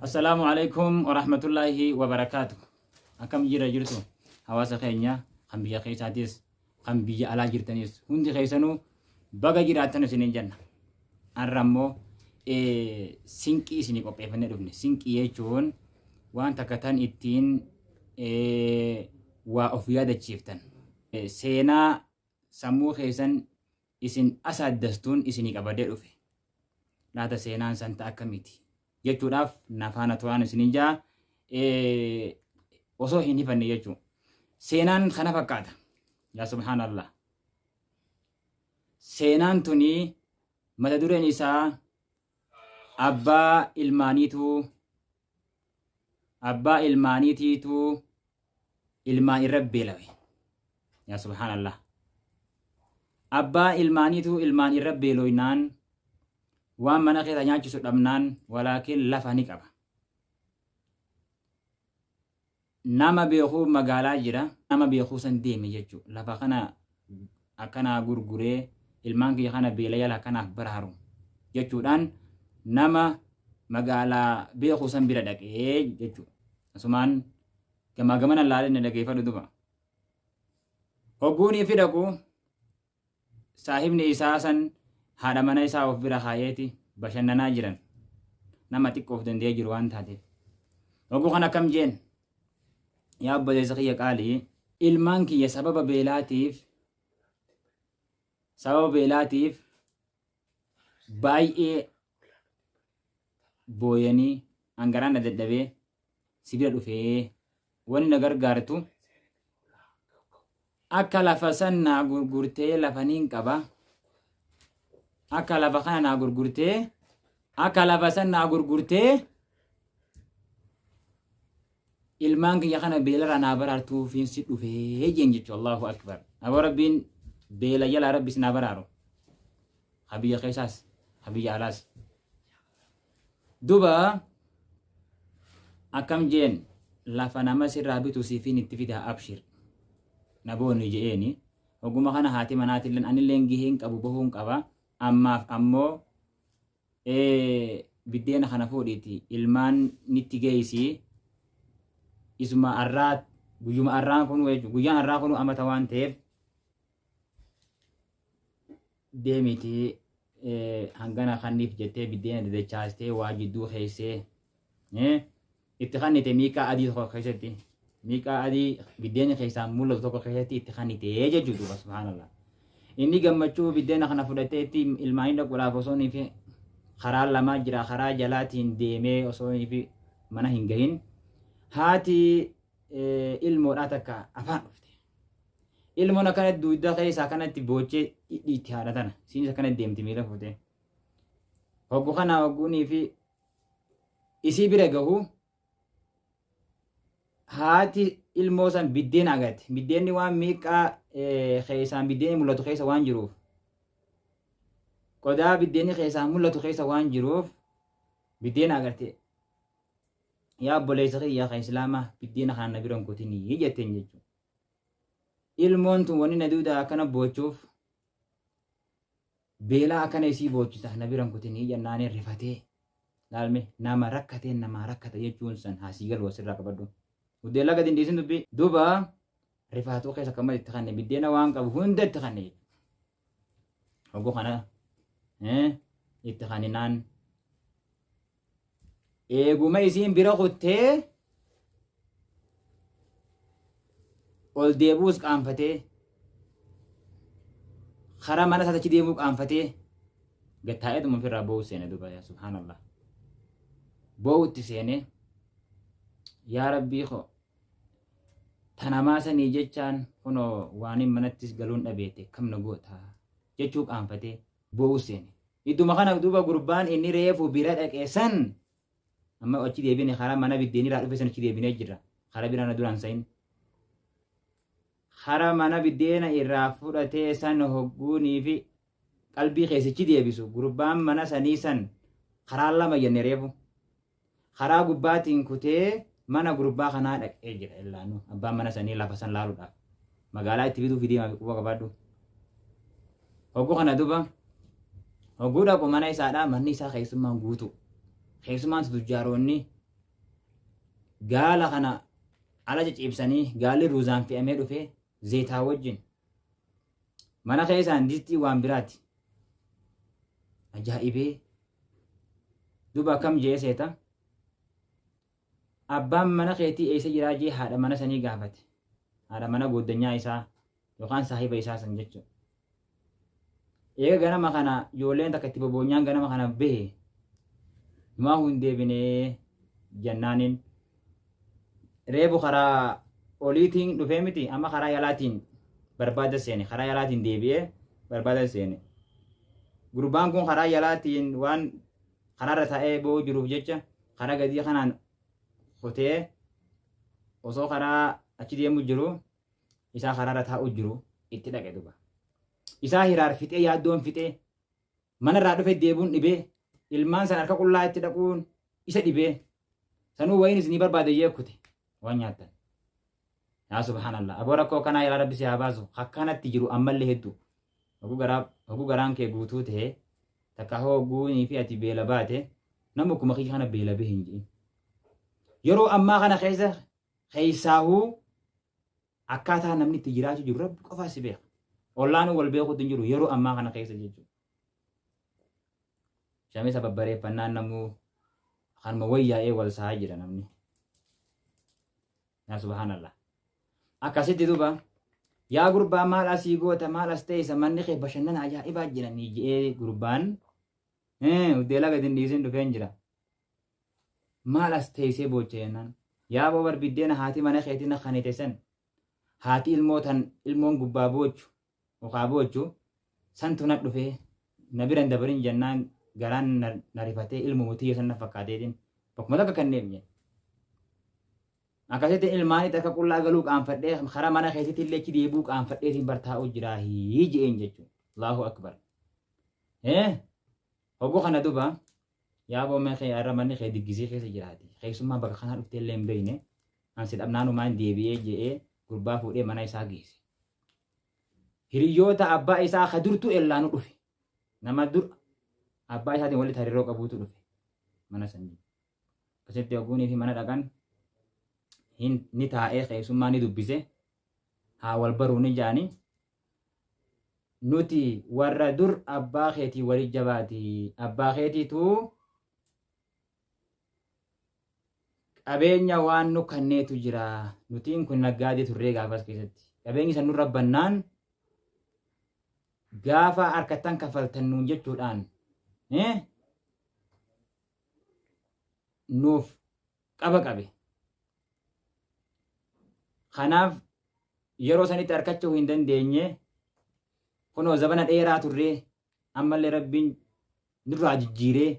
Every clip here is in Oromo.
Assalaamu alaikum warahmatullaahi wabarakaatu. Akkam jira jirtu hawaasa keenya kan biyya keessaatis kan biyya alaa jirtanis hundi keessanuu baga jiraattan isiniin jenna. Har'a immoo sinqii isinii qopheeffannee dhufne. Sinqii jechuun waan takka tan ittiin waa of yaadachiiftan. Seenaa sammuu keessan isin asaaddastuun isinii qabadee dhufe. Laata seenaan san ta akkamiiti? Jechuudhaaf na faana turaan isiniin jaa osoo hin hifanne jechuu. Seenaan kana fakkaata. Yaa subhaanallah. Seenaan tuni mata dureen isaa abbaa ilmaaniitu abbaa ilmaaniitiitu ilmaan irra beelawe. Yaa subhaanallah. Abbaa ilmaaniitu ilmaan irra beeloynaan waan mana keessa nyaachisu dhabnaan walaakin lafa ni qaba. Nama beekuu magaalaa jira. Nama beekuu san deeme jechuudha. Lafa kana akkanaa gurguree ilmaan kiyya kana beela jala akkanaaf baraaru jechuudhaan nama magaalaa beekuu san bira dhaqee jechuudha. Asumaan gamaa gamana laalee na dhageeffadhu duba. Hogguunii fi dhaqu saahibni isaa san haadha mana isaa of bira kaayeeti bashannanaa jiran. Nama xiqqoo of danda'ee jiru waan taateef. Hogguu kan akkam jeen yaa obboleessa kiyya qaalii ilmaan kiyya sababa beelaatiif baay'ee booyanii hangaraan na dadhabee si bira dhufee wanni na gargaartu akka lafa san naa gurgurtee lafa niin qaba akka lafa kana naa gurgurtee akka lafa san naa gurgurtee ilmaan kiyya kana beelarraa naa baraartuufiin si dhufee jeen jechuudha. Allahu akbar. Aboo Rabbiin beela jalaa Rabbi si naa baraaru. Ha biyya keessaas ha biyya alaas. Duba akkam jeen lafa nama sirraa bitu siifin itti fida abshir. Na booni je'eeni. Oguma kana haati manaatilleen anilleen giheen qabu bahuun qaba. Ammaaf ammoo biddeena kana fuudhiiti ilmaan nitti geessi isuma arraa guyyuma arraan kun jechuudha guyyaan arraa kun amata waan ta'eef deemiti hangana kanniif jettee biddeena dadachaastee waa jidduu keessee itti kannite miiqaa adii tokko keessatti miiqaa adii biddeenni keessaan mul'atu tokko keessatti itti kannite jechuudha duuba subhaanallah. Inni gammachuu biddeena kana fudhatee itti ilmaanii dhaquudhaaf osoo inni fi karaa lamaa jira karaa jalaatiin deemee osoo inni fi mana hin gahin haati ilmoodhaa takka afaan dhufte. Ilmoon akkana dugda keessaa akkanatti boochee dhidhiitti haadha tana. Isiinis akkana deemti miila fuutee. Hoggu kana hogguunii fi isii bira gahu haati ilmoo san biddeen agarte. Biddeenni waan miiqaa keessaan biddeenni mul'atu keessa waan jiruuf qodaa biddeenni keessaan mul'atu keessa waan jiruuf biddeen agarte. Yaa obboleessa kiyya kan islaamaa biddeena kana na bira hin kutinii jetteen jechuudha. Ilmoon tun wanni na duudaa akkana boochuuf beelaa akkana isii boochisa na bira hin kutinii jennaanii rifatee laalme nama rakkateen namaa rakkata jechuun san haasii galu asirraa qabadhu. Buddeela gadi hin dhiisin dubbii. Duuba rifaatuu keessa akkuma itti kanne biddeena waan qabu hunda itti kanne jechuudha. Hogguu kana itti kaninaan eeguma isiin bira kuttee ol deebi'uus qaanfatee karaa mana isaatti achi deemuu qaanfatee gad taa'eetuma ofirraa boo'uu seene duuba yaa subhaanallah. Boo'utti seene yaa rabbii koo tanamaa sanii jechaan kunoo waanin manattis galuun dhabeete kam na goota jechuu qaanfatee boo'uu seene. Idduma kana duuba gurbaan inni reefu bira dhaqe san amma achi deebine karaa mana biddeenirraa dhufe san achi deebinee jirra. Karaa biraa na duraan sa'in. Karaa mana biddeena irraa fudhatee san hogguunii fi qalbii keessichi deebisu gurbaan mana sanii san karaa lama jenne reefu. Karaa gubbaatiin kutee mana gurbaa kanaa dhaqee jira illaanu abbaan mana sanii lafa san laaluudhaaf. Magaalaa itti fiduu fidee quba qabaadhu. Hogguu kana duba hogguu dhaqu mana isaadhaa manni isaa keessummaan guutuu. Keessummaan tujjaaroonni Gaala kana ala ciciibsanii gaalli ruuzaan fe'amee dhufee zeetaa wajjin. Mana keessaan distii waan biraati. Ajaa'ibee. Duba akkam jee seeta? Abbaan mana keetii eessa jiraa jee haadha mana sanii gaafate. Haadha mana gooddanyaa isaa yookaan saahiba isaa san jechuudha. Eega ganama kana ijoolleen takka itti boboonyaan ganama kana bahe numaa hin deebinee jennaaniin reebu karaa oliitiin dhufee miti amma karaa yalaatiin barbaada seene karaa yalaatiin deebi'ee barbaada seene. Gurbaan kun karaa yalaatiin waan karaarra taa'ee boo'u jiruuf jecha karaa gadii kanaan kutee osoo karaa achi deemu jiru isaa karaarra taa'u jiru itti dhaqe duba. Isaa hiraar fixee yaaddoon fixee manarraa dhufe deebuun dhibee ilmaan san harka qullaa itti dhaquun isa dhibee sanuu wayiin isinii barbaade jee kute waan nyaattan. Yaa subhaanallah aboo rakkoo kanaa yaa rabbi si haa baasu akkanatti jiru ammallee hedduu. Hoguu garaan kee guutuu ta'e takka hoguunii fi ati beela baate nama akkuma kiyya kana beela bahe hin jedhin. Yeroo ammaa kana keessa keessaahuu akkaataa namni itti jiraachuu jiru rabbi qofaa si beeka. Ollaanuu wal beekuutu hin jiru yeroo ammaa kana keessa jechuudha. Shamisa babbareeffannaan namuu kanuma wayyaa'ee wal sahaa jira namni. Yaa subhaanallah. Akkasitti duuba yaa gurbaa maal asii goota maal as teessa manni kee bashannana ajaa'ibaa jiranii je'ee gurbaan uddeelaa gadi hin dhiisin dhufeen jira. Maal as teessee boocha jennaan. Yaa boo bar biddeena haati mana keetii na kanite san haati ilmoo tan ilmoon gubbaa boochu ukaa boochu santu na dhufee na bira hin dabarin jennaan garaan na rifatee ilmuma tiyya san na fakkaateetiin bakkuma takka kanneef jedhe. Akkasitti ilmaanitti akka qullaa galuu qaanfadhee karaa mana keetitti illee achi deebi'uu qaanfadheetiin bar taa'uu jiraa hii je'een jechuudha. Allahu akbar. Hogguu kana duba yaa boo mee kee har'a manni kee diggisii keessa jiraati. Keessummaa bakka kanaa dhuftee illee hin beekne. An si dhabnaanumaan deebi'ee je'ee gurbaa fuudhee mana isaa geesse. Hiriyoota abbaa isaa ka durtuu ellaanu dhufe. Nama dur abbaa isaatiin walitti hariiroo qabuutu dhufe mana sanii. Akkasitti hogguunii fi mana dhaqan ni taa'ee keessummaa ni dubbise. Haa wal baruu ni ja'anii. Nuti warra dur abbaa keetii wali jabaati. Abbaa keetiitu qabeenya waan nu kanneetu jira. Nutiin kun naggaadee turree gaafas keessatti. Qabeenyi san nurra bannaan gaafa harkattan kafaltan nuun jechuudhaan nuuf qaba qabe. Kanaaf yeroo sanitti harkachuu hin dandeenye kunoo zabana dheeraa turree ammallee rabbiin nurraa jijjiiree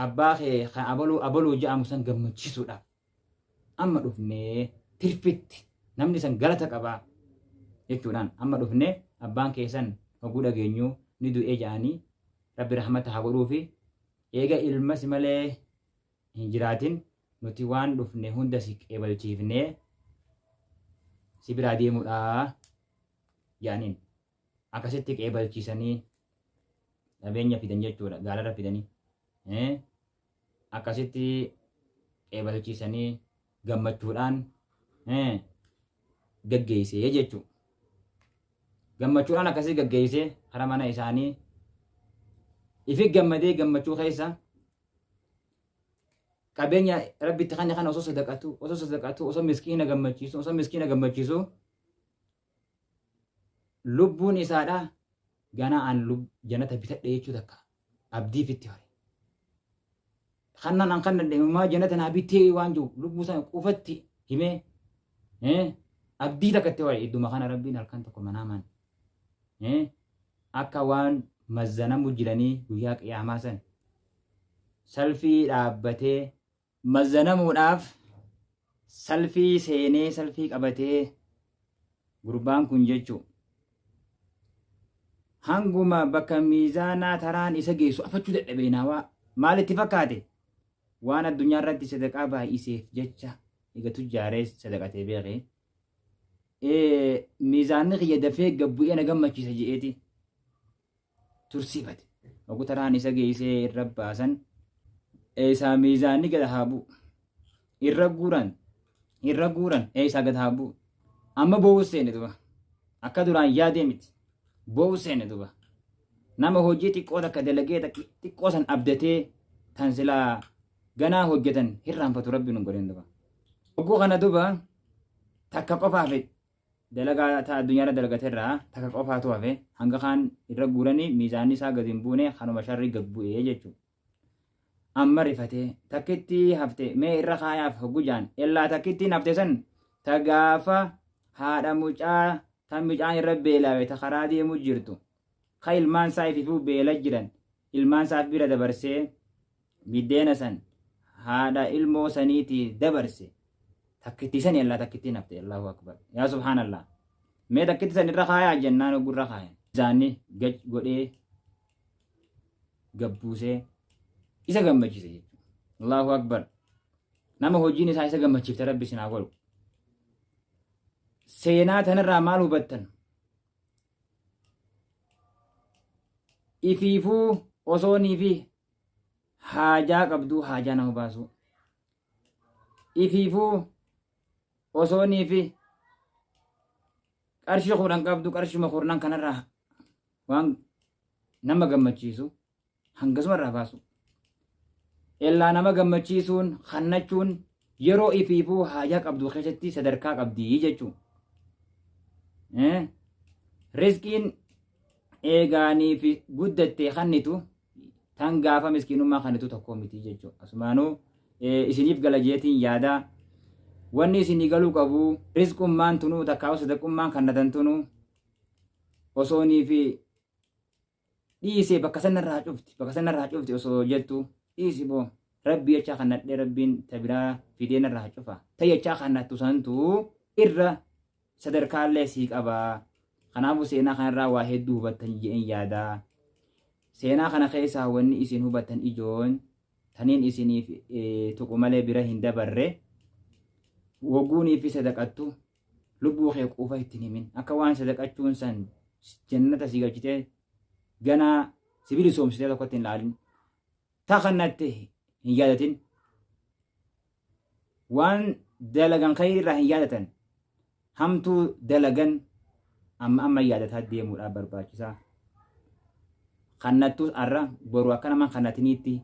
abbaa kee kan abaluu abaluu jedhamu san gammachiisuudhaaf amma dhufnee tirfitti namni san galata qabaa jechuudhaan amma dhufnee abbaan keessan hoguu dhageenyu ni du'ee jedhanii rabbi rahmata haa godhuufi eega ilma si malee hin jiraatin nuti waan dhufne hunda si qeebalchiifnee si biraa deemuudha jedhaniin akkasitti qeebalchiisanii qabeenya fidan jechuudha gaalarra fidanii akkasitti qeebalchiisanii gammachuudhaan gaggeessee jechuudha. Gammachuudhaan akkasii gaggeessee karaa mana isaanii ifi gammadee gammachuu keessa qabeenya rabbitti kanne kana osoo sadaqatu osoo sadaqatu osoo miskiina gammachiisu osoo miskiina gammachiisu lubbuun isaadha ganaa an janata bitadhe jechuu takka abdiif itti hore. Kannan an kan danda'e janata naa bittee waan jiru lubbuu sana qufatti himee abdii takka itti hore idduma kana rabbiin halkan tokko manaamaan akka waan mazzanamu jiranii guyyaa qiyaamaa san salfii dhaabbatee mazzanamuudhaaf salfii seenee salfii qabatee gurbaan kun jechuu hanguma bakka miizaanaa taraan isa geessu afachuu dadhabee naawaa maalitti fakkaate waan addunyaa irratti sadaqaa baay'iseef jecha egaa tujjaaree sadaqatee beekee miizaanni kiyya dafee gabbu'ee na gammachiisa je'eeti tursiifate. Ogu taraan isa geessee irra baasan Eessaa miizaanni gad haa bu'u. Irra guuran irra guuran eessaa gad haa bu'u. Amma boo'u seene duba. Akka duraan yaadee miti. Boo'u seene duba. Nama hojii xiqqoo takka dalagee xiqqoo san abdatee tan silaa ganaa hojjetan hirraanfatu rabbi nun godhin duba. Hogguu kana duba takka qofa hafe dalagaa ta addunyaarra dalagaterraa takka qofaatu hafe hanga kaan irra guuranii miizaanni isaa gad hin buune kanuma sharri gad bu'ee jechuudha. Amma rifatee takkitti hafte mee irra kaayaaf hoggu jaan ellaa takkittiin hafte san ta gaafa haadha mucaa ta mucaan irra beelaawe ta karaa deemu jirtu ka ilmaan isaa ififuu beela jiran ilmaan isaaf bira dabarsee biddeena san haadha ilmoo saniitii dabarse takkittii san ellaa takkittiin hafte. Allahu akbar, yaa subhaanallah. Mee takkitti san irra kaayaa jennaan hoggu irra kaayan isaanii gad godhee gabbuusee isa gammachiise jechuudha. Allahu akbar. Nama hojiin isaa isa gammachiifte rabbi isin haa godhu. Seenaa tanarraa maal hubattan? Ifiifuu osoonii fi haajaa qabduu haajaa nama baasuu. Ifiifuu osoonii fi qarshii 10 qabdu qarshuma kurnan kanarraa waan nama gammachiisu hangasuma irraa baasu. Ellaa nama gammachiisuun kannachuun yeroo ifiifuu haajaa qabdu keessatti sadarkaa qabdi jechuun. Rizqiin eegaanii fi guddatte kannitu tan gaafa miskiinummaa kannitu tokko miti jechuudha. Asumaanuu isiniif gala jeetiin yaadaa. Wanni isinii galuu qabu rizqummaan tunuu takkaa'u sadaqummaan kannatan tunuu osoonii fi dhiisee bakka sanarraa cufti bakka sanarraa cufti osoo jettu dhiisi boo rabbii jechaa kan nadhee rabbiin ta biraa fidee narraa cufa ta jechaa kan nattu santu irra sadarkaallee sii qaba. Kanaafuu seenaa kanarraa waa hedduu hubattan je'een yaada. Seenaa kana keessaa wanni isin hubattan ijoon taniin isiniif tuqu malee bira hin dabarre, woguunii fi sadaqattu lubbuu kee quufa ittiin himin, akka waan sadaqachuun san jannata si galchitee ganaa si bilisoomsitee tokkotti hin laalin. Ta kannatte hin yaadatin, waan dalagan khayrii irraa hin yaadatan, hamtuu dalagan amma amma yaadataa deemuudhaaf barbaachisaa. Kannattus arra boru akka nama kannatiniitti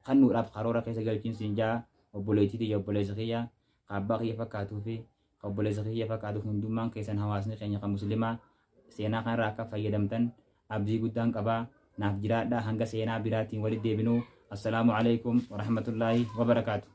kannuudhaaf karoora keessa galchiin siin jaa. Obboleettii tiyya, obboleessa kiyya, ka abbaa kiyya fakkaatuu fi ka obboleessa kiyya fakkaatu hundummaan keessan, hawaasni keenya kan muslimaa seenaa kanarraa akka fayyadamtan abdii guddaan qabaa. Naaf jiraadha, hanga seenaa biraatiin walitti deebinuu, assalaamu alaikum warahmatullaahi wabarakaatu.